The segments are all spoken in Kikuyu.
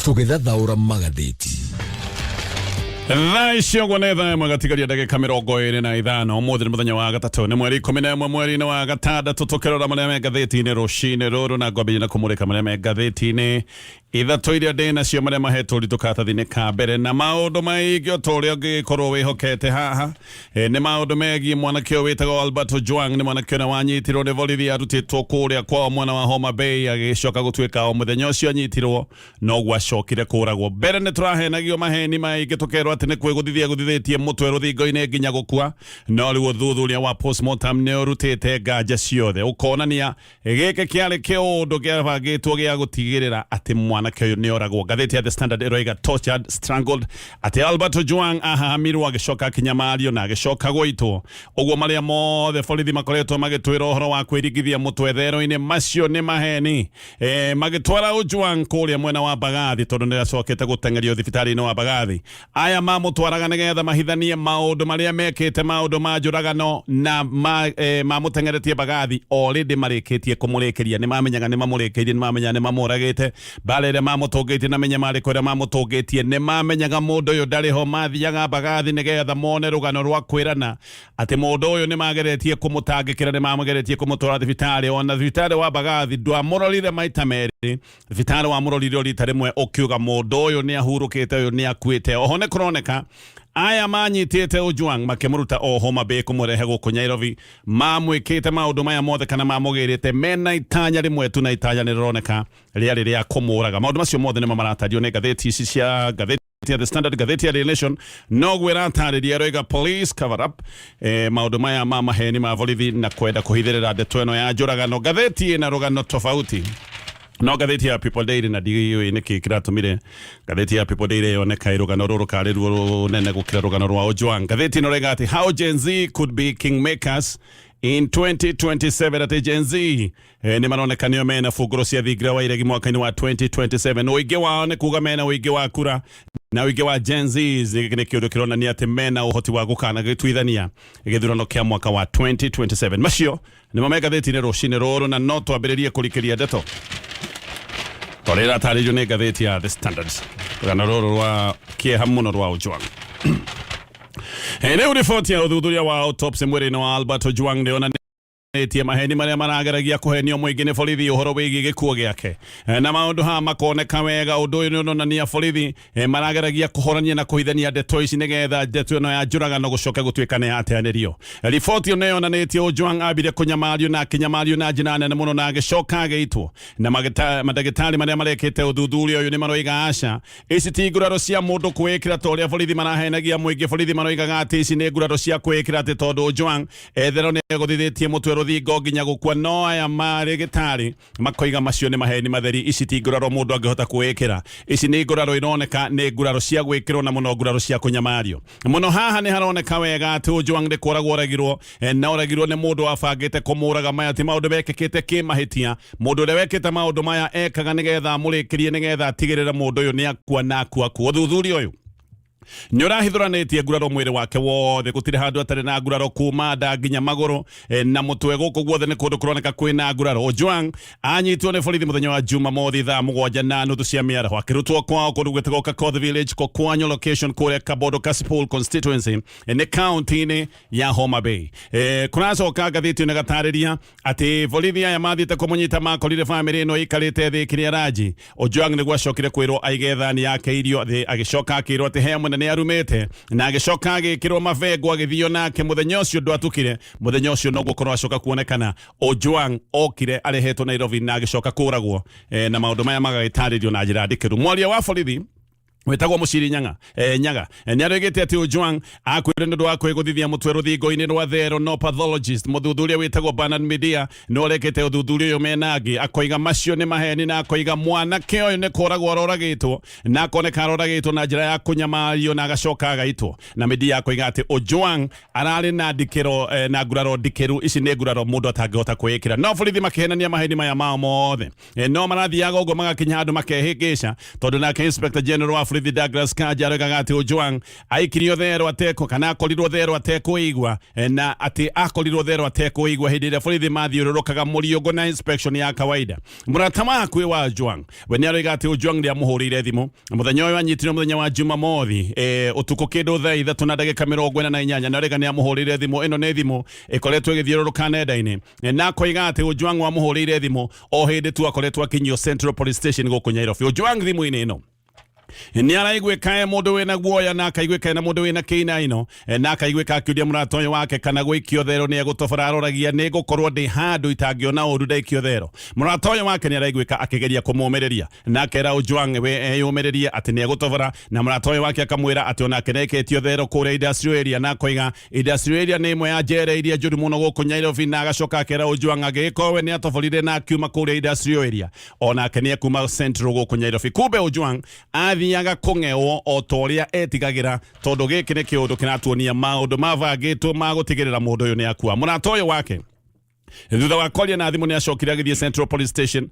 Tũgĩthathaũra magathĩti. Thaa ici ũguo nĩ thaa 1 gatigaria ndagĩka 25. Ũmũthĩ nĩ mũthenya wa gatatũ, nĩ mweri 11 mweri-inĩ wa gatandatũ. Tũkĩrora marĩa me ngathĩti-inĩ rũcinĩ rũrũ, na ngwambĩrĩria na kũmũrĩka marĩa me ngathĩti-inĩ ithatũ iria ndĩ nacio, marĩa mahetwo ũritũ karatathi-inĩ ka mbere, na maũndũ maingĩ o ta ũrĩa ũngĩgĩkorwo wĩhokete haha. Nĩ maũndũ megiĩ mwanake ũyũ wĩtagwo Albert Ojwang. Nĩ mwanake ũrĩa wanyitirwo nĩ borithi arutĩtwo kũrĩa kwao mwena wa Homa Bay, agĩcoka gũtuĩka o mũthenya ũcio anyitirwo noguo acokire kũragwo. Mbere nĩ tũrahenagio maheni maingĩ tũkerwo atĩ nĩ kwĩgũthithia gũthithĩtie mũtwe rũthingo-inĩ nginya gũkua, no rĩu ũthuthuria wa postmortem nĩ ũrutĩte nganja ciothe, ũkonania gĩkĩ kĩarĩ kĩũndũ kĩabangĩtwo gĩa gũtigĩrĩra atĩ mwanake ũyũ nĩ oragwo. Ngathĩti ya The Standard ĩroiga tortured, strangled, atĩ Albert Ojwang ahahamirwo agĩcoka akĩnyamario na agĩcoka gũitwo. Ũguo marĩa mothe borithi makoretwo magĩtwĩra ũhoro wa kwĩringithia mũtwe thero-inĩ, macio nĩ maheni. Magĩtwara Ojwang kũrĩa mwena wa Mbagathi tondũ nĩ acokete gũteng'erio thibitarĩ-inĩ wa Mbagathi. Aya mamũtwaraga nĩgetha mahithanie maũndũ marĩa mekĩte, maũndũ ma njũragano, na mamũteng'eretie Mbagathi already marĩkĩtie kũmũrĩkĩria. Nĩ mamenyaga nĩ mamũrĩkĩirie, nĩ mamenyaga nĩ mamũragĩte. Mbara ĩrĩa mamũtũngĩtie na mĩnyamarĩko ĩrĩa mamũtũngĩtie, nĩ mamenyaga mũndũ ũyũ ndarĩ ho. Mathiaga Mbagathi nĩgetha mone rũgano rwa kwĩrana atĩ mũndũ ũyũ nĩ mageretie kũmũtangĩkĩra, nĩ mageretie kũmũtwara thibitarĩ. Ona thibitarĩ wa Mbagathi ndwamũrorire maita merĩ, thibitarĩ wamũrorire o rita rĩmwe ũkiuga mũndũ ũyũ nĩ ahurũkĩte, ũyũ nĩ akuĩte. Oho nĩ kũroneka aya manyitĩte Ojwang makĩmũruta o Homa Bay kũmũrehe gũkũ Nairobi, mamwĩkĩte maũndũ maya mothe kana mamũgĩrĩte mena itanya rĩmwe tu, na itanya nĩ rĩroneka rĩarĩ rĩa kũmũraga. Maũndũ macio mothe nĩmo maratario nĩ ngathĩti ici cia ngathĩti ya The Standard, ngathĩti ya Daily Nation noguo ĩratarĩria, ĩroiga police cover up maũndũ maya ma maheni ma borithi na kwenda kũhithĩrĩra ndeto ĩno ya njũragano. Ngathĩti ĩna rũgano tofauti, no ngathĩti ya People Daily, na ndiũĩ nĩkĩ kĩratũmire ngathĩti ya People Daily yoneka rũgano rũrũ karĩ ruo rũnene gũkĩra rũgano rwa Ojwang. Ngathĩti ĩno ĩroiga atĩ how Gen Z could be kingmakers in 2027, atĩ Gen Z nĩ maroneka nĩo mena bungũro cia thingira wa iregi mwaka-inĩ wa 2027. Ũingĩ wao nĩ kuga mena ũingĩ wa kura, na ũingĩ wa Gen Z nĩ kĩũndũ kĩronania atĩ mena ũhoti wa gũkana gĩtuithania gĩthurano kĩa mwaka wa 2027. Macio nĩmo me ngathĩti-inĩ rũcinĩ rũrũ, na no twambĩrĩrie kũrikĩria ndeto torĩa ĩratarĩrio nĩ ngathĩti ya The Standard, rũgano rũrũ rwa kĩeha mũno rwa Ojwang. Rĩu riboti ya ũthuthuria wa autopsy mwĩrĩ-inĩ wa Albert Ojwang nĩ yonanĩtie maheni marĩa marageragia kũhenio mũingĩ nĩ borithi ũhoro wĩgiĩ gĩkuũ gĩake. Na maũndũ haha makoneka wega. Ũndũ ũyũ nĩ ũronania borithi marageragia kũhorania na kũhithania ndeto ici nĩgetha ndeto ĩno ya njũragano gũcoke gũtuĩka nĩ yateanĩrio. Riboti ĩno yonanĩtie Ojwang ambire kũnyamario na akĩnyamario na njĩra nene mũno na agĩcoka agĩitwo, na mandagĩtarĩ marĩa marekĩte ũthuthuria ũyũ nĩ maroiga aca, ici ti nguraro cia mũndũ kwĩĩkĩra ta ũrĩa borithi marahenagia mũingĩ. Borithi maroigaga atĩ ici nĩ nguraro cia kwĩĩkĩra atĩ tondũ Ojwang etherwo nĩ egũthithĩtie mũtwe rũthingo nginya gũkua, no aya marĩ gĩtarĩ makoiga macio nĩ maheni matheri. Ici ti nguraro mũndũ angĩhota kwĩĩkĩra, ici nĩ nguraro ironeka nĩ nguraro cia gwĩkĩrwo, na mũno nguraro cia kũnyamario mũno. Haha nĩ haroneka wega atĩ Ojwang nĩ kũragwo oragirwo, na oragirwo nĩ mũndũ wabangĩte kũmũraga. Maya ti maũndũ mekĩkĩte kĩmahĩtia. Mũndũ ũrĩa wekĩte maũndũ maya ekaga nĩgetha amũrĩkĩrie, nĩgetha atigĩrĩre mũndũ ũyũ nĩ akua na akua kuo. Ũthuthuria ũyũ nĩ ũrahithũranĩtie nguraro mwĩrĩ wake wothe, gũtirĩ handũ atarĩ na nguraro kuma nda nginya magũrũ na mũtwe. Gũkũ guothe nĩ kũndũ kũroneka kwĩna nguraro. Ojwang anyitwo nĩ borithi mũthenya wa Jumamothi thaa 7:30 cia mĩaraho, akĩrutwo kwao kũndũ gwĩtagwo Kakoth Village, Kokwanyo location, kũrĩa Kabondo Kasipul constituency, nĩ kaunti-inĩ ya Homa Bay. Kũracoka ngathĩti ĩno ĩgatarĩria atĩ borithi aya mathiĩte kũmũnyita makorire bamĩrĩ ĩno ĩikarĩte thĩ ĩkĩrĩa ranji. Ojwang nĩguo acokire kwĩrwo aige thani yake irio thĩ, agĩcoka akĩrwo atĩ he mũnene arumĩte, na agĩcoka agĩkĩrwo mabengo agĩthio nake. Mũthenya ũcio ndwatukire, mũthenya ũcio noguo korwo acoka kuonekana. Ojwang okire arehetwo Nairobi na agĩcoka kũragwo, na maũndũ maya magagĩtarĩrio na njĩra ndikĩru. Mwaria wa borithi wĩtagwo Mũciri Nyaga, Nyaga nĩ aroigĩte atĩ Ojwang akuire nĩ ũndũ wa kwĩgũthithia mũtwe rũthingo-inĩ rwa thero, no pathologist mũthuthuria wĩtagwo Bernard Midia nĩ ũrekĩte ũthuthuria ũyũ mena angĩ akoiga macio nĩ maheni, na akoiga mwanake ũyũ nĩ kũragwo aroragĩtwo, na akoneka aroragĩtwo na njĩra ya kũnyamario na agacoka agaitwo. Na Midia akoiga atĩ Ojwang ararĩ na ndikĩro, na nguraro ndikĩru. Ici nĩ nguraro mũndũ atangĩhota kwĩĩkĩra, no borithi makĩhenania maheni maya mao mothe. No marathiaga ũguo magakinya handũ makehĩngĩca, tondũ nake Inspector General wa borithi Douglas Kanja aroigaga atĩ Ojwang aikirio thero ateko kana akorirwo thero atekũigua, na atĩ akorirwo thero atekũigua hĩndĩ ĩrĩa borithi mathiũrũrũkaga mũriũngũ na inspection ya kawaida. Mũrata wakuĩ wa Ojwang we nĩ aroiga atĩ Ojwang nĩamũhũrĩire thimũ mũthenya ũyũ anyitirwo mũthenya wa Jumamothi, ũtukũ kĩndũ thaa 3:48, na aroiga nĩamũhũrĩire thimũ. Ĩno nĩ thimũ ĩkoretwo ĩgĩthiũrũrũka nenda-inĩ, na akoiga atĩ Ojwang wamũhũrĩire thimũ o hĩndĩ tu akoretwo akinyio Central Police Station gũkũ Nairobi. Ojwang thimũ-inĩ ĩno nĩ araiguĩka e mũndũ wĩna guoya, na akaiguĩka ena mũndũ wĩna kĩinaino, na akaiguĩka akĩũria mũrata ũyũ wake kana gũikio thero nĩ egũtobora. Aroragia nĩ ngũkorwo ndĩ handũ itangĩona ũru ndaikio thero. Mũrata ũyũ wake nĩ araiguĩka akĩgeria kũmũmĩrĩria, na akera Ojwang we eyũmĩrĩrie atĩ nĩ egũtobora, na mũrata ũyũ wake akamwĩra atĩ onake nĩ aikĩtio thero kũrĩa industrial area, na akoiga industrial area nĩ ĩmwe ya njera iria njũru mũno gũkũ Nairobi, na agacoka akera Ojwang agĩkorwo we nĩ atoborire na akiuma kũrĩa industrial area, onake nĩ ekuma Central gũkũ Nairobi. Kumbe Ojwang athiaga kũng'ewo o ta ũrĩa etigagĩra, tondũ gĩkĩ nĩ kĩũndũ kĩratuonia maũndũ mabangĩtwo ma gũtigĩrĩra mũndũ ũyũ nĩ akua. Mũrata ũyũ wake thutha wa kwaria na thimũ nĩ acokire agĩthiĩ Central Police Station,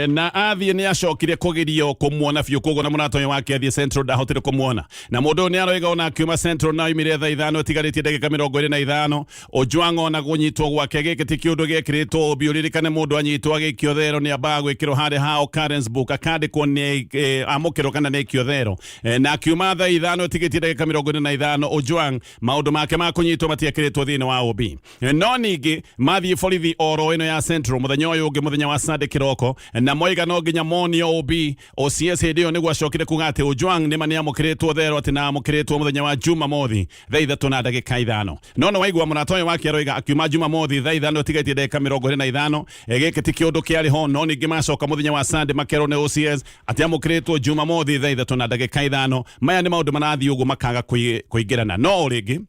na athiĩ nĩ acokire kũgirio kũmuona biũ. Koguo na mũrata ũyũ wake athiĩ Central ndahotire kũmuona, na mũndũ ũyũ nĩ aroiga ona akiuma Central na oimire thaa 5 ĩtigarĩtie ndagĩka 25. Ojwang ona kũnyitwo gwake gĩkĩ ti kĩũndũ gĩekĩrĩtwo ũmbi. Ũririkane mũndũ anyitwo agĩikio thero nĩ ambaga gwĩkĩrwo harĩa ha occurrence book, akandĩkwo nĩ amũkĩrwo kana nĩ aikio thero, na akiuma thaa 5 ĩtigĩtie ndagĩka 25. Ojwang maũndũ make ma kũnyitwo matiekĩrĩtwo thĩinĩ wa OB. No ningĩ mathiĩ borithi oro ĩno ya Central mũthenya ũyũ ũngĩ, mũthenya wa Sunday kĩroko, na moiga no nginya monio OB. OCS hĩndĩ ĩyo nĩguo acokire kuga atĩ Ojwang nĩma nĩ amũkĩrĩtwo thero, atĩ na amũkĩrĩtwo mũthenya wa Jumamothi thaa 3:05. No nĩ waigua mũrata ũyũ wake aroiga akiuma Jumamothi thaa 5 ĩtigaitie ndagĩka 25, gĩkĩ ti kĩũndũ kĩarĩ ho. No ningĩ macoka mũthenya wa Sunday makerwo nĩ OCS atĩ amũkĩrĩtwo Jumamothi thaa 3:05. Maya nĩ maũndũ marathiĩ ũguo makaga kũingĩrana. No o rĩngĩ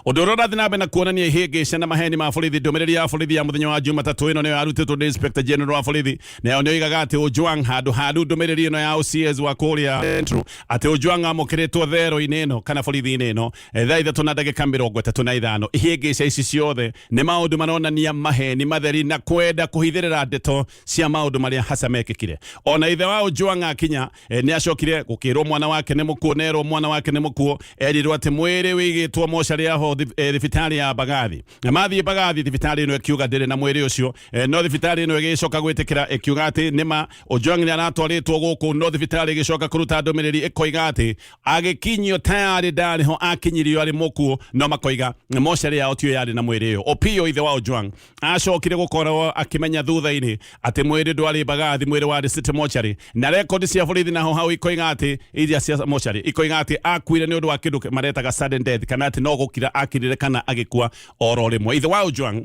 ũndũ ũrĩa ũrathiĩ na mbere na kuonania ihĩngĩca na maheni ma borithi, ndũmĩrĩri ya borithi ya mũthenya wa Jumatatũ ĩno nĩyo yarutĩtwo nĩ Inspector General wa borithi, nayo nĩ oigaga atĩ Ojwang handũ handu ndũmĩrĩri ĩno ya OCS wa kũrĩa Central atĩ Ojwang amũkĩrĩtwo thero-inĩ ĩno kana borithi-inĩ ĩno, thaa 3:35. Ihĩngĩca ici ciothe nĩ maũndũ maronania maheni matheri na kwenda kũhithĩrĩra ndeto cia maũndũ marĩa hasa mekĩkire. Ona ithe wa Ojwang akinya, nĩ acokire gũkĩrwo mwana wake nĩ mũkuo, nerwo mwana wake nĩ mũkuo, erirwo atĩ mwĩrĩ wĩigĩtwo mocarĩ yaho thibitarĩ ya Mbagathi. Na mathiĩ Mbagathi, thibitarĩ ĩno ĩkiuga ndĩrĩ na mwĩrĩ ũcio, no thibitarĩ ĩno ĩgĩcoka gwĩtĩkĩra ĩkiuga atĩ nĩma Ojwang nĩ aratwarĩtwo gũkũ, no thibitarĩ ĩgĩcoka kũruta ndũmĩrĩri ĩkoiga atĩ agĩkinyio tayarĩ ndarĩ ho, akinyirio arĩ mũkuũ, no makoiga mocarĩ yao tiyo yarĩ na mwĩrĩ ũyũ. Opiyo ithe wa Ojwang acokire gũkorwo akĩmenya thutha-inĩ atĩ mwĩrĩ ndwarĩ Mbagathi, mwĩrĩ warĩ City Mortuary, na rekondi cia borithi naho hau ikoiga atĩ iria cia mortuary ikoiga atĩ akuire nĩ ũndũ wa kĩndũ maretaga sudden death, kana atĩ no gũkira akirire kana agĩkua oro rĩmwe. Ithe wa Ojwang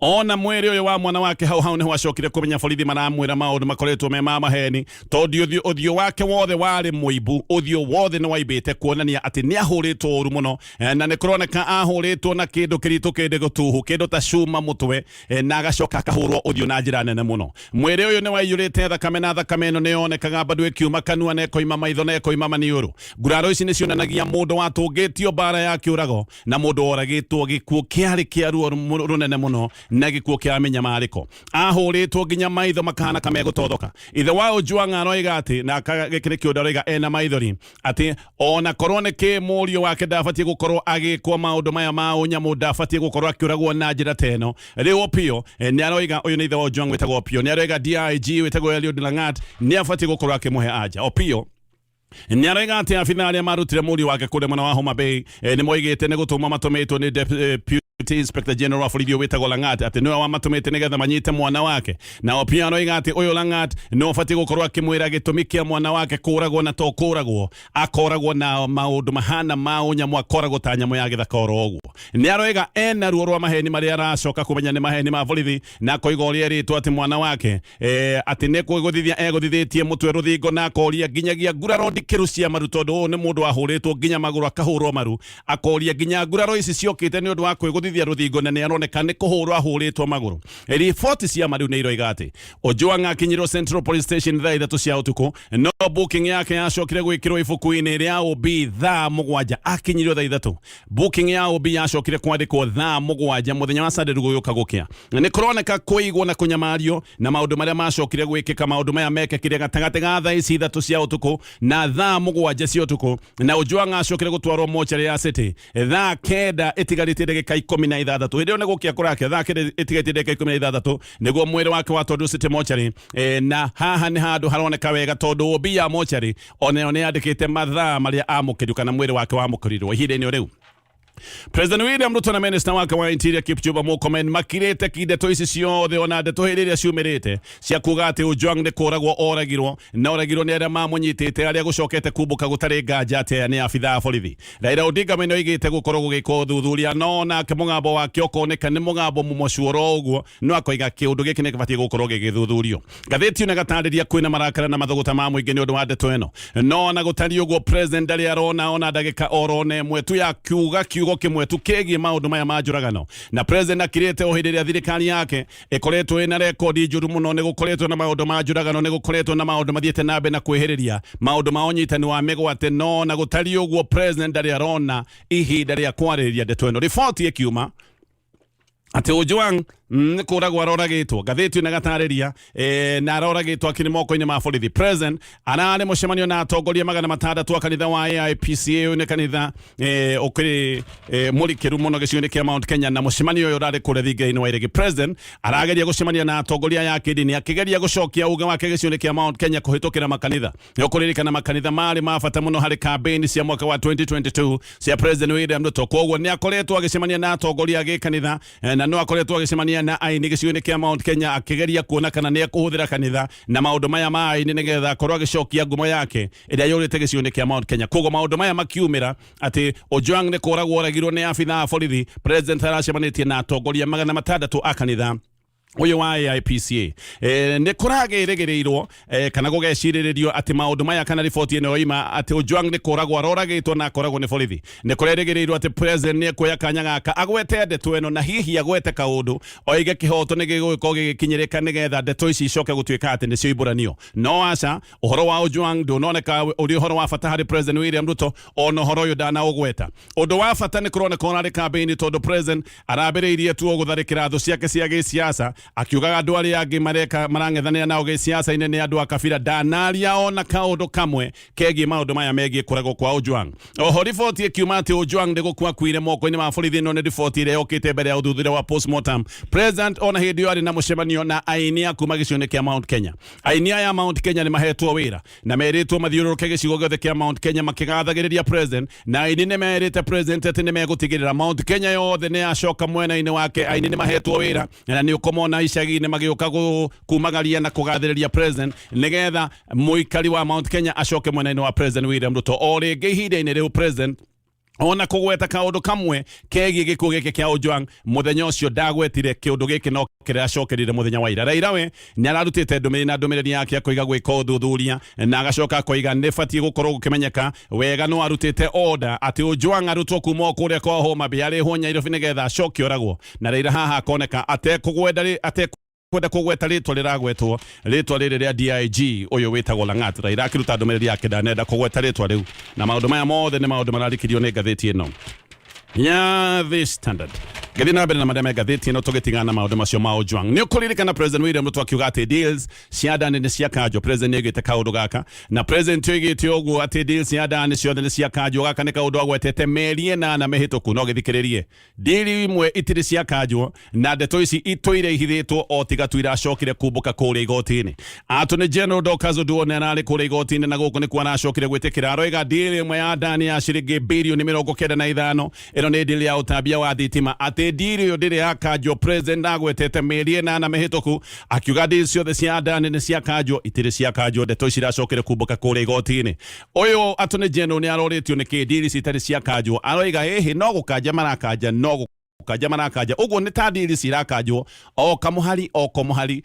ona mwĩrĩ ũyũ wa mwana wake hau hau nĩho acokire kũmenya borithi maramwĩra maũndũ makoretwo me ma maheni, tondũ ũthiũ wake wothe warĩ mũimbu, ũthiũ wothe nĩ waimbĩte kuonania atĩ nĩ ahũrĩtwo ũru mũno, na nĩ kũroneka ahũrĩtwo na kĩndũ kĩritũ, kĩndũ gĩtuhu, kĩndũ ta cuma mũtwe, na agacoka akahũrwo ũthiũ na njĩra nene mũno. Mwĩrĩ ũyũ nĩ waiyũrĩte thakame, na thakame ĩno nĩ yonekaga bado ĩkiuma kanua na ĩkoima maitho na ĩkoima maniũrũ. Nguraro ici nĩ cionanagia mũndũ watũngĩtio mbara ya kĩũrago na mũndũ woragĩtwo gĩkuũ kĩarĩ kĩa ruo rũnene mũno na gĩkuũ kĩa mĩnyamarĩko. Ahũrĩtwo nginya maitho makahana kamegũtothoka. Ithe wa Ojwang aroiga atĩ na gĩkĩ nĩ kĩũndũ aroiga ena maithori atĩ ona korwo nĩ kĩ mũriũ wake ndabatiĩ gũkorwo agĩkwo maũndũ maya ma ũnyamũ, ndabatiĩ gũkorwo akĩũragwo na njĩra ta ĩno. Rĩu Opiyo, nĩ aroiga, ũyũ nĩ ithe wa Ojwang wĩtagwo Opiyo, nĩ aroiga DIG wĩtagwo Eliud Langat nĩ abatiĩ gũkorwo akĩmũhe anja. Opiyo nĩ aroiga atĩ abitha arĩa marutire mũriũ wake kũrĩa mwena wa Homa Bay, nĩ moigĩte nĩ gũtũmwo matũmĩtwo nĩ Deputy Inspector General wa borithi ũyũ wĩtagwo Langat, atĩ nĩwe wamatũmĩte nĩgetha manyite mwana wake. Na Opiyo aroiga atĩ ũyũ Langat nĩ ũbatiĩ gũkorwo akĩmwĩra gĩtũmi kĩa mwana wake kũragwo, na to kũragwo akoragwo na maũndũ mahana ma ũnyamũ, akoragwo ta nyamũ ya gĩthaka oro ũguo. Nĩ aroiga ena ruo rwa maheni marĩa aracoka kũmenya nĩ maheni ma borithi, na akoiga ũrĩa erĩtwo atĩ mwana wake, atĩ nĩ kwĩgũthithia egũthithĩtie mũtwe rũthingo, na akoria nginyagia nguraro ndikĩru cia maru, tondũ ũyũ nĩ mũndũ wahũrĩtwo nginya magũrũ akahũrwo maru, akoria nginya nguraro ici ciokĩte nĩ ũndũ wa kwĩgũthithia. Akĩgũthithia rũthingo na nĩ aroneka nĩ kũhũrwo ahũrĩtwo magũrũ. Riboti cia ma rĩu nĩ iroiga atĩ Ojwang akinyirwo Central Police Station thaa 3 cia ũtukũ, no booking yake yacokire gwĩkĩrwo ibuku-inĩ rĩa OB thaa 7. Akinyirwo thaa 3, booking ya OB yacokire kwandĩkwo thaa 7 mũthenya wa Sunday rĩu gũgĩũka gũkĩa. Nĩ kũroneka kũigwo na kũnyamario na maũndũ marĩa macokire gwĩkĩka. Maũndũ maya mekĩkire gatagatĩ ga thaa ici 3 cia ũtukũ na thaa 7 cia ũtukũ, na Ojwang acokire gũtwarwo mocarĩ ya City thaa 9 ĩtigarĩtie ndagĩka 16. Hĩndĩ ĩyo nĩ gũkĩa kũrakĩa, thaa 9 ĩtigarĩtie ndagĩka 16 nĩguo mwĩrĩ wake watwarirwo City mocarĩ. Na haha nĩ handũ haroneka wega tondũ OB ya mocarĩ onayo nĩ yandĩkĩte mathaa marĩa amũkĩrio kana mwĩrĩ wake wamũkĩrirwo ihinda-inĩ rĩu. President William Ruto na minister wake wa Interior Kipchumba Murkomen makirĩte ki ndeto ici ciothe, ona ndeto hĩndĩ ĩrĩa ciumĩrĩte cia kuga atĩ Ojwang nĩ kũragwo oragirwo na oragirwo nĩ arĩa mamũnyitĩte, arĩa gũcokete kumbũka gũtarĩ nganja atĩ aya nĩ abithaa a borithi. Raila Odinga we nĩoigĩte gũkorwo gũgĩkwo ũthuthuria, no nake mũgambo wake ũkoneka nĩ mũgambo mũmocu oro ũguo, no akoiga kĩũndũ gĩkĩ nĩ gĩbatiĩ gũkorwo gĩgĩthuthurio. Ngathĩti ĩno ĩgatarĩria kwĩna marakara na mathũgũta ma mũingĩ nĩ ũndũ wa ndeto ĩno, no ona gũtariĩ ũguo president ndarĩ arona ona ndagĩka oro na ĩmwe tu ya kiuga kiugo kĩmwe tu kĩgiĩ maũndũ maya ma njũragano. Na president akirĩte o hĩndĩ ĩrĩa thirikari yake ĩkoretwo ĩna rekondi njũru mũno. Nĩ gũkoretwo na maũndũ ma njũragano, nĩ gũkoretwo na maũndũ mathiĩte na mbere na kwĩhĩrĩria maũndũ ma ũnyitani wa mĩgwate, no na gũtariĩ ũguo president ndarĩ arona ihinda rĩa kwarĩrĩria ndeto ĩno. Riboti ĩkiuma atĩ Ojwang nĩ kũragwo aroragĩtwo, ngathĩti ĩno ĩgatarĩria na aroragĩtwo akĩrĩ moko-inĩ ma borithi. President ararĩ mũcemanio na atongoria 600 a kanitha wa AIPCA. Ũyũ nĩ kanitha ũkĩrĩ mũrikĩru mũno gĩcigo-inĩ kĩa Mount Kenya, na mũcemanio ũyũ ũrarĩ kũrĩa thingira-inĩ wa Iregi. President arageria gũcemania na atongoria aya a kĩndini akĩgeria gũcokia uge wake gĩcigo-inĩ kĩa Mount Kenya kũhĩtũkĩra makanitha. Nĩ ũkũririkana makanitha marĩ ma bata mũno harĩ campaign cia mwaka wa 2022 cia President William Ruto. Koguo nĩ akoretwo agĩcemania na atongoria a gĩkanitha, na no akoretwo agĩcemania na aini gĩcigo-inĩ kĩa Mount Kenya akĩgeria kuona kana nĩ ekũhũthĩra kanitha na maũndũ maya ma aini nĩgetha akorwo agĩcokia ngumo yake ĩrĩa yũrĩte gĩcigo-inĩ kĩa Mount Kenya. Koguo maũndũ maya makiumĩra atĩ Ojwang nĩ kũragwo oragirwo nĩ abithaa a borithi, President aracemanĩtie na atongoria 600 a kanitha ũyũ wa AIPCA. Nĩ kũragĩrĩgĩrĩirwo kana gũgecirĩrĩrio atĩ maũndũ maya kana riboti ĩno yoima atĩ Ojwang nĩ kũragwo aroragĩtwo na akoragwo nĩ borithi, nĩ kũrerĩgĩrĩirwo atĩ president nĩ ekuoya kanya gaka agwete ndeto ĩno na hihi agwete kaũndũ oige kĩhoto nĩ gĩgũgĩkorwo gĩgĩkinyĩrĩka nĩgetha ndeto ici icoke gũtuĩka atĩ nĩcio imbũranio. No aca, ũhoro wa Ojwang ndũnoneka ũrĩ ũhoro wa bata harĩ President William Ruto, ona ũhoro ũyũ ndanaũgweta. Ũndũ wa bata nĩ kũroneka ũrarĩ kambĩini tondũ president arambĩrĩirie tu o gũtharĩkĩra thũ ciake cia gĩsiasa akiugaga andũ arĩa angĩ mareka marang'ethanĩra nao gĩsiasa-inĩ nĩ andũ a kabira. Ndanaria ona kaũndũ kamwe kegiĩ maũndũ maya megiĩ kũragwo kwa Ojwang. Oho riboti ĩkiuma atĩ Ojwang nĩ gũkua akuire moko-inĩ ma borithi. Ĩno nĩ riboti ĩrĩa yokĩte mbere ya ũthuthuria wa postmortem. President ona hĩndĩ ĩyo arĩ na mũcemanio na aini a kuma gĩcigo-inĩ kĩa Mount Kenya. Aini aya a Mount Kenya nĩ mahetwo wĩra na merĩtwo mathiũrũrũke gĩcigo gĩothe kĩa Mount Kenya makĩgathagĩrĩria president, na aini nĩ merĩte president atĩ nĩ megũtigĩrĩra Mount Kenya yothe nĩ yacoka mwena-inĩ wake. Aini nĩ mahetwo wĩra na nĩ ũkũmona icagi-inĩ magĩũka kumagaria na kũgathĩrĩria president nĩgetha mũikari wa Mount Kenya acoke mwena-inĩ wa President William Ruto. O rĩngĩ ihinda-inĩ rĩu president ona kũgweta kaũndũ kamwe kegiĩ gĩkuũ gĩkĩ kĩa Ojwang mũthenya ũcio ndagwetire kĩũndũ gĩkĩ, no kĩrĩa acokerire mũthenya wa ira. Raila we nĩ ararutĩte ndũmĩrĩri na ndũmĩrĩri yake akoiga gwĩka ũthuthuria, na agacoka akoiga nĩ batiĩ gũkorwo gũkĩmenyeka wega no arutĩte order atĩ Ojwang arutwo kuma o kũrĩa kwa Homa Bay arĩhwo Nyairobi nĩgetha acoke oragwo. Na Raila haha akoneka atekũgwenda atekwenda kũgweta rĩtwa rĩragwetwo, rĩtwa rĩrĩ rĩa DIG ũyũ wĩtagwo Lang'at. Raila akĩruta ndũmĩrĩri yake ndanenda kũgweta rĩtwa rĩu, na maũndũ maya mothe nĩ maũndũ mararikĩrio nĩ ngathĩti ĩno ya The Standard. Ngĩthiĩ na mbere na marĩa me ngathĩti ĩno, tũgĩtigana na maũndũ macio ma Ojwang, nĩ ũkũririkana President William Ruto akiuga atĩ deals cia Adani nĩ cia kanjũ. President nĩ oigĩte kaũndũ gaka, na president oigĩte ũguo atĩ deals cia Adani ciothe nĩ cia kanjũ. Gaka nĩ kaũndũ agwetete mĩeri 8 mĩhĩtũku. No gĩthikĩrĩrie, ndiri imwe itirĩ ciakanjwo na ndeto ici itũire ihithĩtwo o tiga tu iracokire kumbũka kũrĩa igoti-inĩ. Attorney General Dorcas Oduor nĩ ararĩ kũrĩa igoti-inĩ, na gũkũ nĩkuo aracokire gwĩtĩkĩra. Aroiga ndiri ĩmwe ya Adani ya ciringi birioni 95, ĩno nĩ ndiri ya ũtambia wa thitima, atĩ ndiri ĩyo ndĩrĩ yakanjwo. President agwetete mĩeri 8 mĩhĩtũku akiuga ndiri ciothe cia Adani nĩ ciakanjwo. Itirĩ ciakanjwo, ndeto ici iracokire kumbũka kũrĩa igoti-inĩ. Ũyũ Attorney General nĩ arorĩtio nĩkĩ ndiri citarĩ ciakanjwo. Aroiga ĩhĩ, no gũkanja marakanja no Gũkanja marakanja ũguo nĩ ta ndiri cirakanjwo o kamũhari o kamũhari,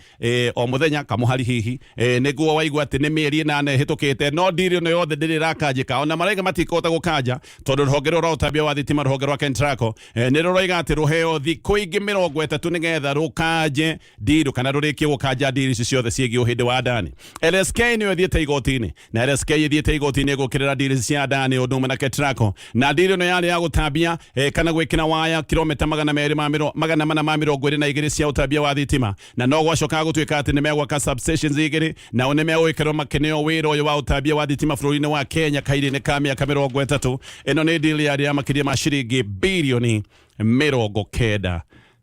o mũthenya kamũhari hihi, nĩguo waigua atĩ nĩ mĩeri 8 ĩhĩtũkĩte, no ndiri ĩno yothe ndĩrĩ ĩrakanjĩka. Ona maraiga matikũhota gũkanja tondũ rũhonge rũrũ rwa ũtambia wa thitima, rũhonge rwa KENTRACO, nĩ rũroiga atĩ rũheo thikũ ingĩ 30 nĩgetha rũkanje ndiru kana rũrĩkie gũkanja ndiri ici ciothe ciĩgiĩ ũhĩndĩ wa Adani. LSK nĩyo ĩthiĩte igoti-inĩ, na LSK ĩthiĩte igoti-inĩ gũkĩrĩra ndiri ici cia Adani ũndũ ũmwe na KETRACO, na ndiri ĩno yarĩ ya gũtambia kana gwĩkĩra waya kilomita 422 cia ũtambia wa thitima, na no gwacokaga gũtuĩka atĩ nĩ megwaka substations igĩrĩ, nao nĩ megũgĩkorwo makĩneo wĩra ũyũ wa ũtambia wa thitima bũrũri-inĩ wa Kenya kahinda-inĩ ka mĩaka 30. Ĩno nĩ deal yarĩ ya makĩria ma ciringi birioni 95.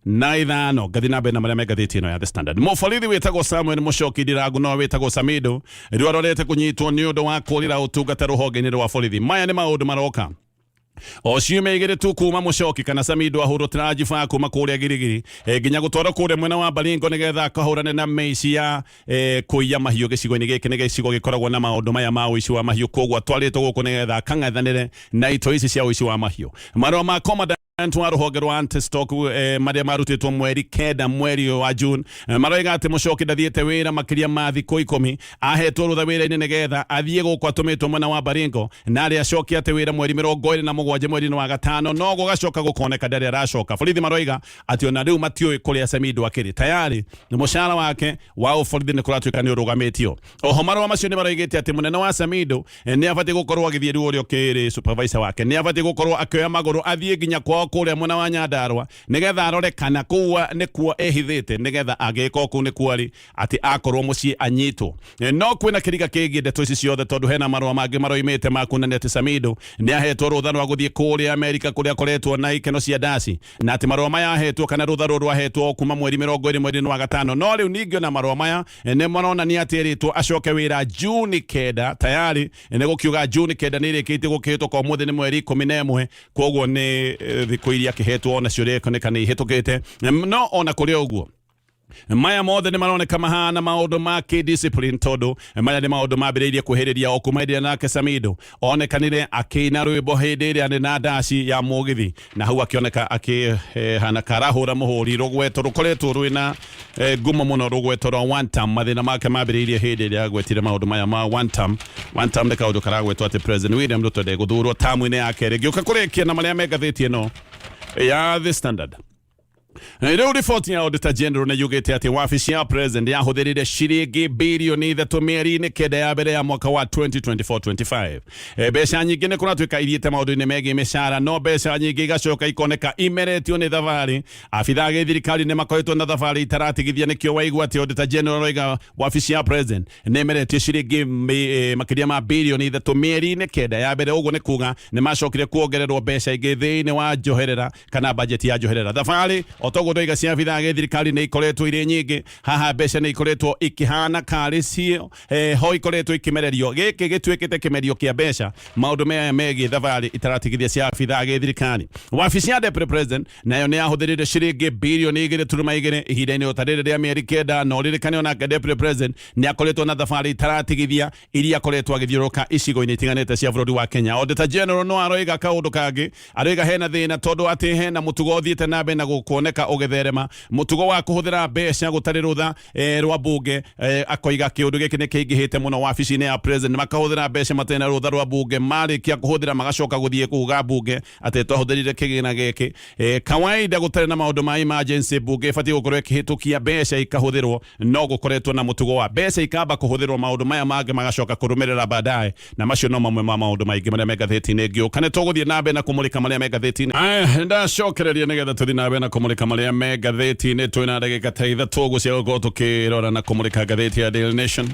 Ngathi na mbere na marĩa me ngathĩti ĩno ya The Standard. Mũborithi wĩtagwo Samuel Mũcoki Ndirangu no wĩtagwo Samido rĩu arorete kũnyitwo nĩ ũndũ wa kũrĩra ũtungata rũhonge-inĩ rwa borithi. Maya nĩ maũndũ maroka o ciumia 2 tu kuma Mũcoki kana Samido ahũrwo transfer kuma kũrĩa Girigiri, nginya gũtwarwo kũrĩa mwena wa Baringo nĩgetha akahũrane na mĩici ya kũiya mahiũ gĩcigo-inĩ gĩkĩ. Nĩ gĩcigo gĩkoragwo na maũndũ maya ma ũici wa mahiũ, koguo atwarĩtwo gũkũ nĩgetha akang'ethanĩre na itoi ici cia ũici wa mahiũ. Marũa ma commandant wa rũhonge rwa anti-stock, marĩa marutĩtwo mweri 9 mweri ũyũ wa June, maroiga atĩ Mũcoki ndathiĩte wĩra makĩria ma thikũ 10. Ahetwo rũtha wĩra-inĩ nĩgetha athiĩ gũkũ atũmĩtwo mwena wa Baringo, na arĩa acokie atĩ wĩra mweri 27 mweri-inĩ wa gatano, no gũgacoka gũkoneka ndarĩ aracoka. Borithi maroiga atĩ ona rĩu matiũĩ kũrĩa Samido akĩrĩ. Tayari mũcara wake wa ũborithi nĩ kũratuĩka nĩ ũrũgamĩtio. Oho marũa macio nĩ maroigĩte atĩ mũnene wa Samido nĩ abatiĩ gũkorwo agĩthiĩ, rĩu ũrĩa ũkĩrĩ supervisor wake, nĩ abatiĩ gũkorwo akĩoya magũrũ athiĩ nginya kwao kũrĩa mwena wa Nyandarua nĩgetha arore kana kũu nĩkuo ehithĩte, nĩgetha agĩka kũu nĩkuo arĩ, atĩ akorwo mũciĩ anyitwo. No kwĩna kĩriga kĩgiĩ ndeto ici ciothe tondũ hena marũa mangĩ maroimĩte ma kuonania atĩ Samido nĩ ahetwo rũtha rwa gũthiĩ kũrĩa Amerika kũrĩa akoretwo na ikeno cia ndaci, na atĩ marũa maya ahetwo kana rũtha rũrũ ahetwo kuma mweri 20 mweri-inĩ wa gatano. No rĩu ningĩ ona marũa maya nĩ maronania atĩ erĩtwo acoke wĩra Juni 9. Tayari nĩ gũkiuga Juni 9 nĩ ĩrĩkĩtie gũkĩhĩtũka, ũmũthĩ nĩ mweri 11, koguo nĩ thikũ iria akĩhetwo onacio rĩkoneka nĩ ihĩtũkĩte. No ona kũrĩ ũguo, maya mothe nĩ maroneka mahana maũndũ ma kĩ-discipline, tondũ maya nĩ maũndũ mambĩrĩirie kwĩhĩrĩria o kuma hĩndĩ ĩrĩa nake Samido onekanire akĩina rwĩmbo hĩndĩ ĩrĩa arĩ na ndaci ya mũgithi, na hau akĩoneka akĩhana karahũra mũhũri rũgweto rũkoretwo rwĩna ngumo mũno, rũgweto rwa one term. Mathĩna make mambĩrĩirie hĩndĩ ĩrĩa agwetire maũndũ maya ma one term. One term nĩ kaũndũ karagwetwo atĩ President William Ruto ndegũthurwo tamu-inĩ ya kerĩ. Ngĩũka kũrĩkia na marĩa me ngathĩti ĩno ya The Standard. Rĩu riboti ya Auditor General nĩ yugĩte atĩ wabici ya President yahũthĩrire ciringi birioni 3 mĩeri-inĩ 9 ya mbere ya mwaka wa 2024-25. Mbeca nyingĩ nĩ kũratuĩka ithiĩte maũndũ-inĩ megiĩ mĩcara, no mbeca nyingĩ igacoka ikoneka imeretio nĩ thabarĩ. Abithaa a gĩthirikari nĩ makoretwo na thabarĩ itaratigithia, nĩkĩo waigua atĩ Auditor General aroiga wabici ya President nĩ ĩmeretie ciringi makĩria ma birioni 3 mĩeri-inĩ 9 ya mbere. Ũguo nĩ kuga nĩ macokire kuongererwo mbeca ingĩ thĩinĩ wa njoherera kana bajeti ya njoherera. Thabarĩ o toguo ndoiga cia abithaa a gĩthirikari nĩ ikoretwo irĩ nyingĩ. Haha mbeca nĩ ikoretwo ikĩhana karĩ cio ho ikoretwo ikĩmererio. Gĩkĩ gĩtuĩkĩte kĩmerio kĩa mbeca, maũndũ maya megiĩ thabarĩ itaratigithia cia abithaa a gĩthirikari. Wabici ya Deputy President nayo nĩ yahũthĩrire ciringi birioni 2.2 ihinda-inĩ o ta rĩrĩ rĩa mĩeri 9. Na ũririkane onake Deputy President nĩ akoretwo na thabarĩ itaratigithia iria akoretwo agĩthiũrũrũka icigo-inĩ itiganĩte cia bũrũri wa Kenya. Auditor General no aroiga kaũndũ kangĩ, aroiga hena thĩna tondũ atĩ hena mũtugo ũthiĩte na mbere na gũkuoneka ũgĩtherema, mũtugo wa kũhũthĩra mbeca gũtarĩ rũtha rwa bunge. Akoiga kĩũndũ gĩkĩ nĩ kĩingĩhĩte mũno wabici-inĩ ya President, makahũthĩra mbeca matarĩ na rũtha rwa bunge, marĩkia kũhũthĩra magacoka gũthiĩ kuga bunge atĩ twahũthĩrire kĩgĩna gĩkĩ. Kawaida gũtarĩ na maũndũ ma emergency, bunge ĩbatiĩ gũkorwo ĩkĩhĩtũkia mbeca ikahũthĩrwo, no gũkoretwo na mũtugo wa mbeca ikamba kũhũthĩrwo, maũndũ maya mangĩ magacoka kũrũmĩrĩra baadaye. Na macio no mamwe ma maũndũ maingĩ marĩa me ngathĩti-inĩ. Ngĩũka nĩ tũgũthiĩ na mbere na kũmũrĩka marĩa me ngathĩti-inĩ. Aya, ndacokereria nĩgetha tũthiĩ na mbere na kũmũrĩka marĩa me ngathĩti-inĩ. Twĩna ndagĩka ta 3 ũguo cia gũkorwo tũkĩrora na kũmũrĩka ngathĩti ya Daily Nation,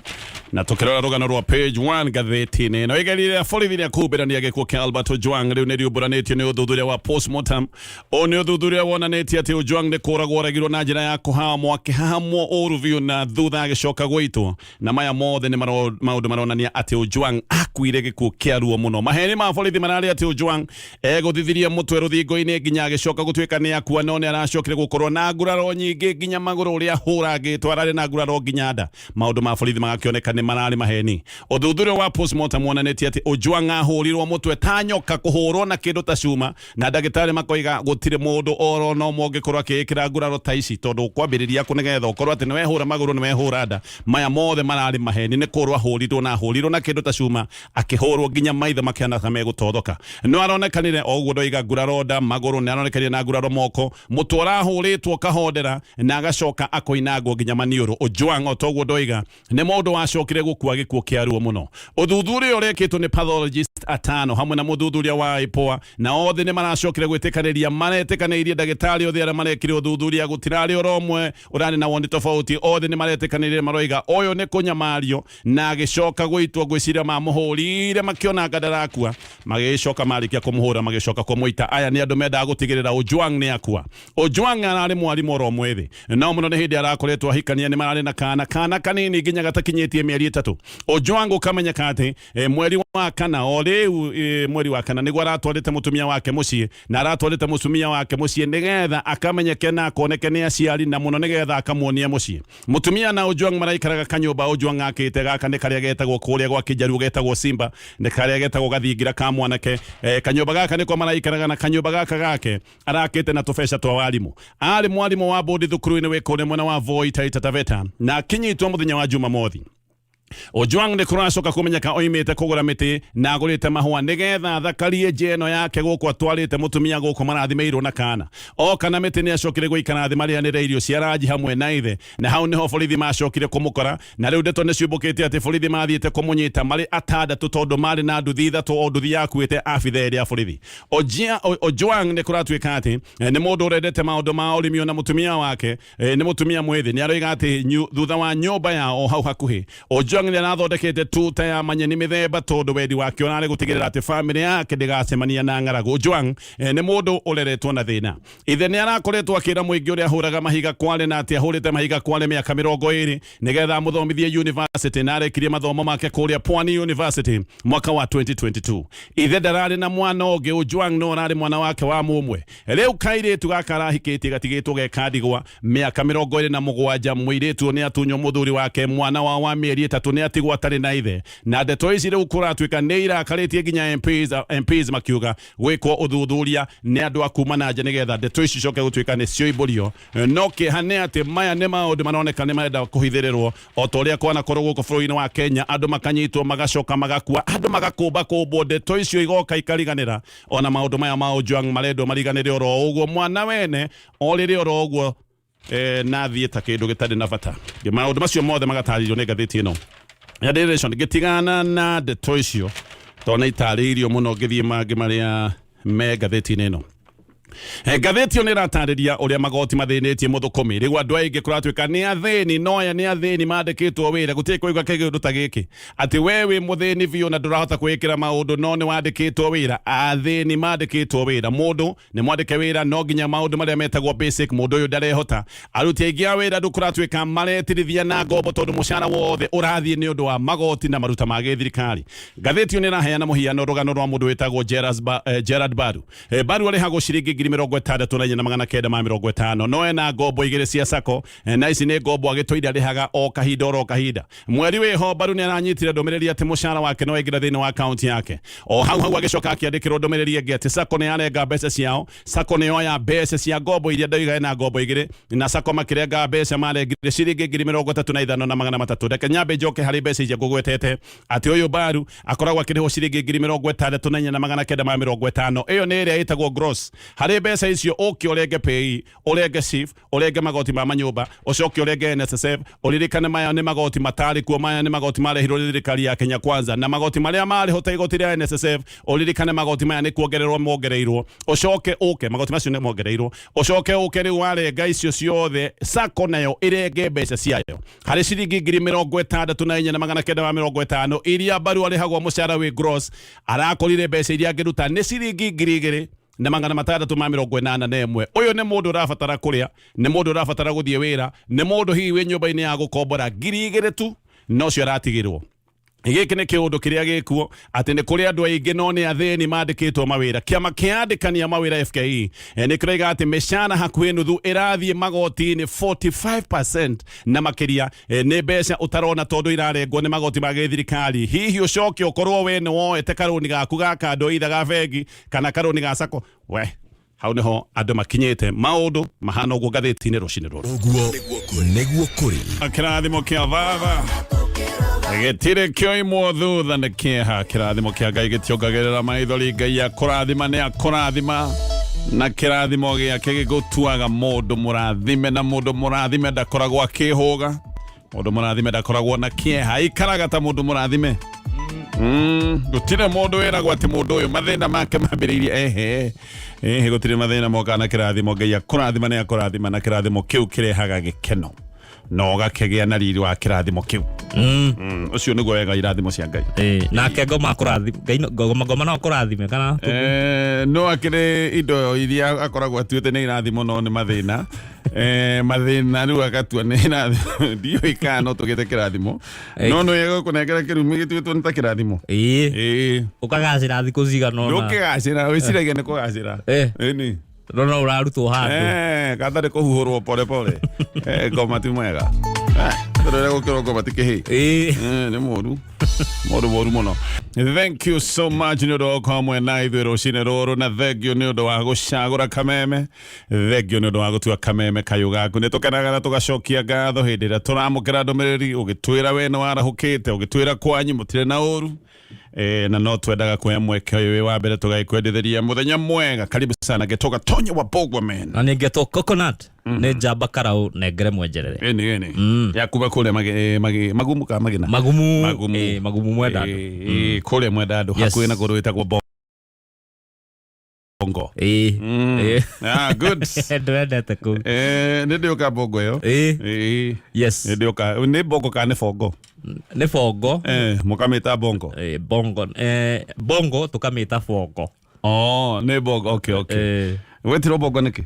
na tũkĩrora rũgano rwa page 1 ngathĩti-inĩ ĩno. Igeria rĩa borithi rĩa kũhumbĩrania gĩkuũ kĩa Albert Ojwang rĩu nĩ riumbũranĩtio nĩ ũthuthuria wa postmortem. Ũũ nĩ ũthuthuria wonanĩtie atĩ Ojwang nĩ kũragwo oragirwo na njĩra ya kũhamwo, akĩhahamwo ũru biũ na thutha agĩcoka gũitwo. Na maya mothe nĩ maũndũ maronania atĩ Ojwang akuire gĩkuũ kĩa ruo mũno. Maheni ma borithi mararĩ atĩ Ojwang egũthithirie mũtwe rũthingo-inĩ nginya agĩcoka gũtuĩka nĩ akua, no nĩ aracokire aracokire gũkorwo na nguraro nyingĩ nginya magũrũ ũrĩa ahũrangĩtwo ararĩ na nguraro nginya nda. Maũndũ ma borithi magakĩoneka nĩ mararĩ maheni. Ũthuthuria wa postmortem wonanĩtie atĩ Ojwang ahũrirwo mũtwe ta nyoka kũhũrwo na kĩndũ ta cuma, na ndagĩtarĩ makoiga gũtirĩ mũndũ oro no ũmwe ũngĩkorwo akĩĩkĩra nguraro ta ici, tondũ kwambĩrĩria kũ nĩgetha ũkorwo atĩ nĩwehũra magũrũ, nĩwehũra nda. Maya mothe mararĩ maheni, nĩ kũhũrwo ahũrirwo na ahũrirwo na kĩndũ ta cuma, akĩhũrwo nginya maitho makĩhana ta megũtothoka. No aronekanire o ũguo ndoiga nguraro nda, magũrũ, nĩ aronekanire na nguraro moko, mũtwe ũrahũrĩtwo kahondera na agacoka akoinangwo nginya maniũrũ. Ojwang o ta ũguo ndoiga nĩ mũndũ wacokire gũkua gĩkuũ kĩa ruo mũno. Ũthuthuria ũrekĩtwo nĩ pathologist atano hamwe na mũthuthuria wa IPOA, na othe nĩ maracokire gwĩtĩkanĩria, maretĩkanĩirie ndagĩtarĩ othe arĩa marekire ũthuthuria gũtirarĩ oro ũmwe ũrarĩ na woni tofauti, othe nĩ maretĩkanĩirie maroiga ũyũ nĩ kũnyamario, na agĩcoka gũitwo. Ngwĩciria mamũhũrire makĩona anga ndarakua, magĩcoka marĩkia kũmũhũra magĩcoka kũmũita. Aya nĩ andũ mendaga gũtigĩrĩra Ojwang nĩ akua. Ojwang ararĩ mwarimũ oro mwĩthĩ, no mũno nĩ hĩndĩ arakoretwo ahikania, nĩ mararĩ na kana kana kanini nginya gatakinyĩtie mĩeri 3. Ojwang ũkamenyeka atĩ mweri wa kana o rĩu, mweri wa kana nĩguo aratwarĩte mũtumia wake mũciĩ, na aratwarĩte mũtumia wake mũciĩ nĩgetha akamenyeke na akoneke nĩ aciari, na mũno nĩgetha akamuonie mũciĩ. Mũtumia na Ojwang maraikaraga kanyũmba Ojwang akĩte. Gaka nĩ karĩa getagwo kũrĩa gwa Kĩjaruo getagwo Simba, nĩ karĩa getagwo gathingira ka mwanake. Kanyũmba gaka nĩko maraikaraga, na kanyũmba gaka gake arakĩte na tũbeca twa warimũ. Arĩ mwarimũ wa bodi thukuru-inĩ wĩ kũrĩa mwena wa Voi, Taita Taveta, na akinyitwo mũthenya wa Jumamothi. Ojwang nĩ kũracoka kũmenyeka oimĩte kũgũra mĩtĩ na agũrĩte mahũa nĩgetha athakarie nja ĩno yake gũkũ atwarĩte mũtumia gũkũ marathimĩirwo na kana. Oka na mĩtĩ nĩ acokire gũikara thĩ marĩanĩre irio cia ranji hamwe na ithe, na hau nĩho borithi macokire kũmũkora. Na rĩu ndeto nĩ ciumbũkĩte atĩ borithi mathiĩte kũmũnyita marĩ atandatũ, tondũ marĩ na nduthi 3, o nduthi yakuĩte abitha erĩ a borithi. Ojwang nĩ kũratuĩka atĩ nĩ mũndũ ũrendete maũndũ ma ũrĩmi, ona mũtumia wake nĩ mũtumia mwĩthĩ. Nĩ aroiga atĩ thutha wa nyũmba yao hau hakuhĩ, Ojwang nĩ arathondekete tuta ya manyeni mĩthemba, tondũ wendi wake ũrarĩ gũtigĩrĩra atĩ famĩlĩ yake ndĩgacemania na ng'aragu. Ojwang nĩ mũndũ ũreretwo na thĩna. Ithe nĩ arakoretwo akĩra mũingĩ ũrĩa ahũraga mahiga kware, na atĩ ahũrĩte mahiga kware mĩaka 20 nĩgetha amũthomithie university, na arekirie mathomo make kũrĩa Pwani University mwaka wa 2022. Ithe ndararĩ na mwana ũngĩ, Ojwang no ararĩ mwana wake wa mũmwe. Rĩu kairĩtu gaka arahikĩtie gatigĩtwo ge kandigwa, mĩaka 27. Mũirĩtu nĩ atunywo mũthuri wake, mwana wao wa mĩeri 3 nĩ atigwo atarĩ na ithe. Na ndeto ici rĩu kũratuĩka nĩ irakarĩtie nginya MPs, MPs makiuga gwĩkwo ũthuthuria nĩ andũ a kuma na nja nĩgetha ndeto ici icoke gũtuĩka nĩ cioimbũrio. No kĩeha nĩ atĩ maya nĩ maũndũ maroneka nĩ marenda kũhithĩrĩrwo, o ta ũrĩa kwanakorwo gũkũ bũrũri-inĩ wa Kenya, andũ makanyitwo magacoka magakua, andũ magakũmba kũmbwo, ndeto icio igoka ikariganĩra. Ona maũndũ maya ma Ojwang marendwo mariganĩre oro ũguo, mwana wene orĩrĩ oro ũguo, na thiĩ ta kĩndũ gĩtarĩ na bata. Maũndũ macio mothe magatarĩrio nĩ ngathĩti ĩno ya Daily Nation. Ngĩtigana na ndeto icio tondũ nĩ itarĩirio mũno, ngĩthiĩ mangĩ marĩa me ngathĩti-inĩ ĩno. Ngathĩti ĩyo nĩ ĩratarĩria ũrĩa magoti mathĩnĩtie mũthũkũmi. Rĩu andũ aingĩ kũratuĩka nĩ athĩni, no aya nĩ athĩni mandĩkĩtwo wĩra. Gũtirĩ kũigua kĩũndũ ta gĩkĩ atĩ we wĩ mũthĩni biũ na ndũrahota kwĩĩkĩra maũndũ, no nĩ wandĩkĩtwo wĩra. Athĩni mandĩkĩtwo wĩra, mũndũ nĩ mwandĩke wĩra no nginya maũndũ marĩa metagwo basic mũndũ ũyũ ndarehota. Aruti aingĩ a wĩra rĩu kũratuĩka maretirithia na ngombo, tondũ mũcara wothe ũrathiĩ nĩ ũndũ wa magoti na maruta ma gĩthirikari. Ngathĩti ĩyo nĩ ĩraheana mũhiano rũgano rwa mũndũ wĩtagwo Gerard Baru. Baru arĩhagwo ciringi 64,950, no ena ngombo 2 cia sacco, na ici nĩ ngombo agĩtũire arĩhaga o kahinda oro kahinda. Mweri wĩho Baru nĩ aranyitire ndũmĩrĩri atĩ mũcara wake nĩ waingĩra thĩinĩ wa akaunti yake. O hau hau agĩcoka akĩandĩkĩrwo ndũmĩrĩri ĩngĩ atĩ sacco nĩ yarenga mbeca ciao. Sacco nĩ yoya mbeca cia ngombo iria ndoiga ena ngombo 2, na sacco makĩrenga mbeca, marengire ciringi 35,300. Reke nyambe njoke harĩ mbeca iria ngũgwetete atĩ ũyũ Baru akoragwo akĩrĩhwo ciringi 64,950. Ĩyo nĩ ĩrĩa ĩtagwo gross. Harĩ mbeca icio ũke ũrenge PAYE, ũrenge SHIF, ũrenge magoti ma manyũmba, ũcoke ũrenge NSSF. Ũririkane maya nĩ magoti matarĩ kuo, maya nĩ magoti marehirwo nĩ thirikari ya Kenya Kwanza, na magoti marĩa marĩho ta igoti rĩa NSSF, ũririkane magoti maya nĩ kuongererwo mongereirwo. Ũcoke ũke magoti macio nĩ mongereirwo, ũcoke ũke rĩu warenga icio ciothe, sacco nayo ĩrenge mbeca ciayo harĩ ciringi 64,950 iria Baru arĩhagwo mũcara wĩ gross. Arakorire mbeca iria angĩruta nĩ ciringi 2,681. Ũyũ nĩ mũndũ ũrabatara kũrĩa, nĩ mũndũ ũrabatara gũthiĩ wĩra, nĩ mũndũ hihi wĩ nyũmba-inĩ ya gũkombora, 2,000 tu nocio aratigĩrwo. Gĩkĩ nĩ kĩũndũ kĩrĩa gĩkuo atĩ nĩ kũrĩ andũ aingĩ no nĩ athĩni mandĩkĩtwo mawĩra. Kĩama kĩa andĩkani a mawĩra FKE nĩ kĩroiga atĩ mĩcara hakuhĩ nuthu ĩrathiĩ magoti-inĩ, 45% na makĩria nĩ mbeca ũtarona tondũ irarengwo nĩ magoti ma gĩthirikari. Hihi ũcoke ũkorwo we nĩ woete karũni gaku ga kando, either ga bengi kana karũni ga sacco. We hau niho andũ makinyĩte, maũndũ mahana ũguo ngathĩti-inĩ rũcinĩ rũrũ. Ũguo nĩguo kũrĩ. Kĩrathimo kĩa baba gĩtirĩ kĩoimwo thutha nĩ kĩeha. Kĩrathimo kĩa Ngai gĩtiongagĩrĩra maithori. Ngai akũrathima nĩ akũrathima, na kĩrathimo gĩake gĩgũtuaga mũndũ mũrathime, na mũndũ mũrathime ndakoragwo akĩhũga, mũndũ mũrathime ndakoragwo na kĩeha, aikaraga ta mũndũ mũrathime. Gũtirĩ mũndũ wĩragwo atĩ mũndũ ũyũ mathĩna make mambĩrĩirie ehe ehe. Gũtirĩ mathĩna mokaga na kĩrathimo. Ngai akũrathima nĩ akũrathima, na kĩrathimo kĩu kĩrehaga gĩkeno na ũgakĩgĩa na riri wa kĩrathimo kĩu. Ũcio nĩguo wega irathimo cia Ngai. Nake ngoma akũrathime. Ngai ngoma ngoma no akũrathime kana? No akĩrĩ indo iria akoragwo atuĩte nĩ irathimo no nĩ mathĩna. Mathĩna rĩu agatua nĩ irathimo, ndiũĩ kana no tũgĩte kĩrathimo, no nĩ wega gũkũnengera kĩrumi gĩtuĩtwo nĩ ta kĩrathimo. Ĩĩ. Ũkagacĩra thikũ cigana ũna. Ndũkĩgacĩra, wĩciragia nĩ kũgacĩra. Ĩni. No ũrarutwo handũ. Gatarĩ kũhuhũrwo pole pole. Ngoma ti mwega. Tũrere gũkĩrwo ngoma ti kĩhĩ. Nĩ mũru mũru mũru mũno. Thank you so much nĩ ũndũ wa gũkorwo hamwe na ithuĩ rũcinĩ rũrũ, na thank you nĩ ũndũ wa gũcagũra Kameme, thank you nĩ ũndũ wa gũtua Kameme kayũ gaku. Nĩ tũkenaga na tũgacokia ngatho hĩndĩ ĩrĩa tũramũkĩra ndũmĩrĩri ũgĩtwĩra we nĩ warahũkĩte, ũgĩtwĩra kwanyu mũtirĩ na ũru. Na no twendaga kuoya mweke ũyũ wĩ wa mbere tũgagĩkwendithĩria mũthenya mwega. Karibu sana gĩtoga Tonya wa Bogwa man. Na nĩ ngetwo Coconut, nĩ njamba karau nengere mwenjerere. Ĩni ĩni ya kuma kũrĩa magumu ka magina. Magumu. Magumu. Magumu mwenda. Kũrĩa mwenda andũ, hakuhĩ na kũndũ gwĩtagwo Bongo. Ah, good. Ndwendete kũu. Nĩ ndĩũka Bongo ĩyo. Nĩ ndĩũka. Nĩ Bongo kana nĩ Bongo? Nĩ Bongo. Mũkamĩta Bongo. Bongo, Bongo tũkamĩta Bongo. Oh, nĩ Bongo. Okay. Wetirwo Bongo nĩkĩ?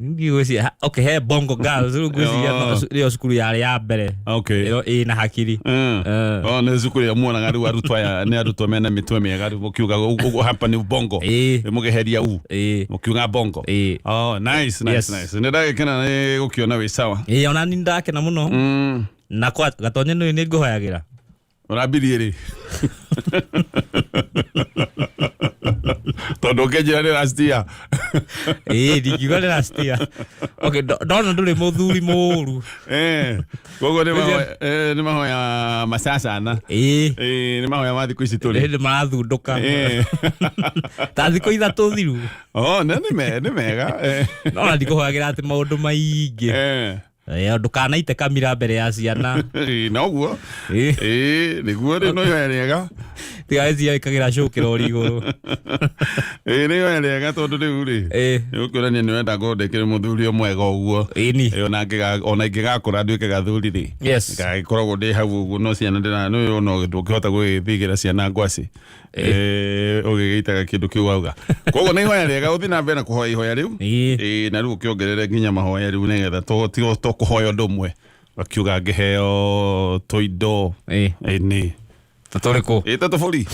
Ngwĩciria, okay, he Bongo Girls rĩu ngwĩciria. Nĩyo cukuru yarĩ ya mbere ĩyo ĩna hakiri. Oh, nĩ cukuru ĩyo muonaga rĩu arutwo aya nĩ arutwo mena mĩtwe mĩega, rĩu mũkiuga ũguo hapa nĩ Bongo. Mũkĩheria u. Mũkiuga Bongo. Oh, nice, nice. Nice. Nĩ ndagĩkena nĩ gũkĩona wĩ sawa. Ĩĩ, ona ni ndakena mũno. Na kwa Gatonye nĩ ngũhoyagĩra. Ũrambirie rĩ tondũ ũkĩnjĩra nĩ last year. Ĩĩ, ndingiuga nĩ last year. Okay, ndona ndũrĩ mũthuri mũũru. Koguo nĩ mahoya macacana. Nĩ mahoya ma thikũ ici tũrĩ. Hĩndĩ marathundũka. Ta thikũ 3 thiru. Oh, nĩ mega. No na ndikũhoyagĩra atĩ maũndũ maingĩ. Ndũkanaite kamira mbere ya ciana. Noguo. Nĩguo rĩ, no ihoya rĩega. Tigacia ĩkagĩra cũ kĩrori igũrũ. Nĩ ihoya rĩega tondũ rĩu rĩ, nĩgũkĩonania nĩ wenda ngorwo ndĩkĩrĩ mũthuri o mwega ũguo. Ĩni. Ona ingĩgakũra nduĩke gathuri rĩ, ngagĩkoragwo ndĩ hau ũguo, no ciana ndĩra nĩ ona ndũngĩhota gũgĩthigĩra ciana ngwacĩ ũgĩgĩitaga kĩndũ kĩu wauga. Koguo nĩ ihoya rĩega, ũthiĩ na mbere na kũhoya ihoya rĩu. Na rĩu ũkĩongerere nginya mahoya rĩu nĩgetha to kũhoya ũndũ ũmwe, akiuga ngĩheo tũindo. Ĩni. Tũrĩkũ? Ĩ, ta tũbũri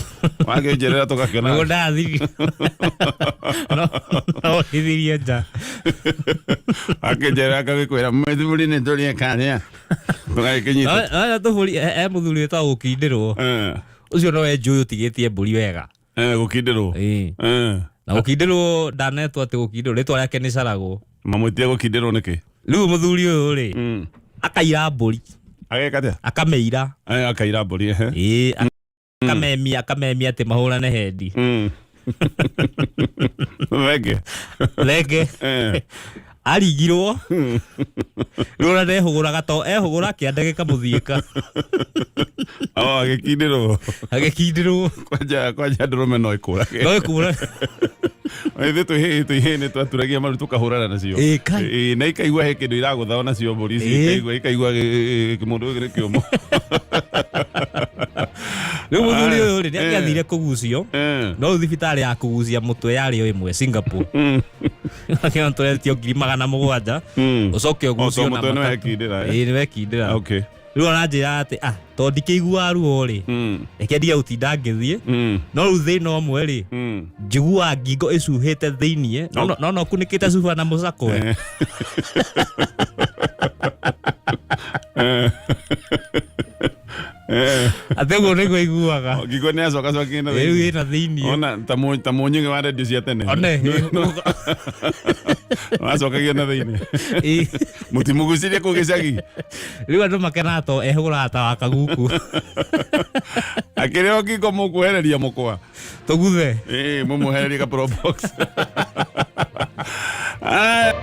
wakĩnjerera tũgakĩona. Nĩguo ndathirie no hithirie nja. Akĩnjerera akagĩkwĩra mĩthuri nĩ tũrĩe karĩa tũgagĩkĩnyita. No tũbũri he mũthuri wĩtagwo gũkindĩrwo. Ũcio nowe njũĩ ũtigĩtie mbũri wega. Gũkindĩrwo. Na gũkindĩrwo ndanetwo atĩ gũkindĩrwo rĩtwa rĩake nĩ Caragũ. Mamwĩtire gũkindĩrwo nĩkĩ? Rĩu mũthuri ũyũ rĩ, akaira mbũri. Ageka atĩa? Akamĩira. Akaira mbũri, ehe. Ĩĩ, akamemia akamemia atĩ mahũrane hendi. Thenge. Thenge. Arigirwo rĩu ona ndehũgũraga to ehũgũra kĩande gĩkamũthiĩka. Oh, agĩkindĩrwo. Agĩkindĩrwo. Kwanja kwanja ndũrũme no ĩkũrage. No ĩkũra. Ithuĩ twĩ nĩ twaturagia maru tũkahũrana nacio. Ĩĩ, kai. Ĩĩ, na ikaigua he kĩndũ iragũtha onacio mbũri ici. Ikaigua kĩmũndũ gĩkĩ nĩ kĩũmũ. Rĩu mũthuri ũyũ rĩ, nĩ angĩathire kũgucio, no rĩu thibitarĩ ya kũgucia mũtwe yarĩ o ĩmwe Singapore. Akĩona tũretio 700,000 ũcoke ũgucio O, na to mũtwe nĩ matatũ. wekindĩra, eh? Ĩĩ, nĩ wekindĩra. Okay. Rĩu aranjĩra atĩ ah tondũ ndikĩiguaga ruo rĩ, reke ndige gũtinda ngĩthiĩ. No rĩu thĩna ũmwe rĩ, njiguaga ngingo ĩcuhĩte thĩiniĩ, no no no kunĩkĩte cuba na mũcakwe. Atĩ ũguo nĩguo iguaga. Ngingo nĩ acoka cokire na Rĩu thĩinĩ. ĩna thĩiniĩ. Ona ta mũ- ta mũnyũngĩ wa redio cia tene. One. Wacokagia na thĩinĩ. Ĩ. Mũtimũgucirie kũu gĩcagi. Rĩu andũ makenaga to ehũraga ta wa kaguku. Akĩrĩ o ngingo mũkwehereria mũkwa. Tũguthe. Ĩĩ mũmwehererie ka probox. Aya.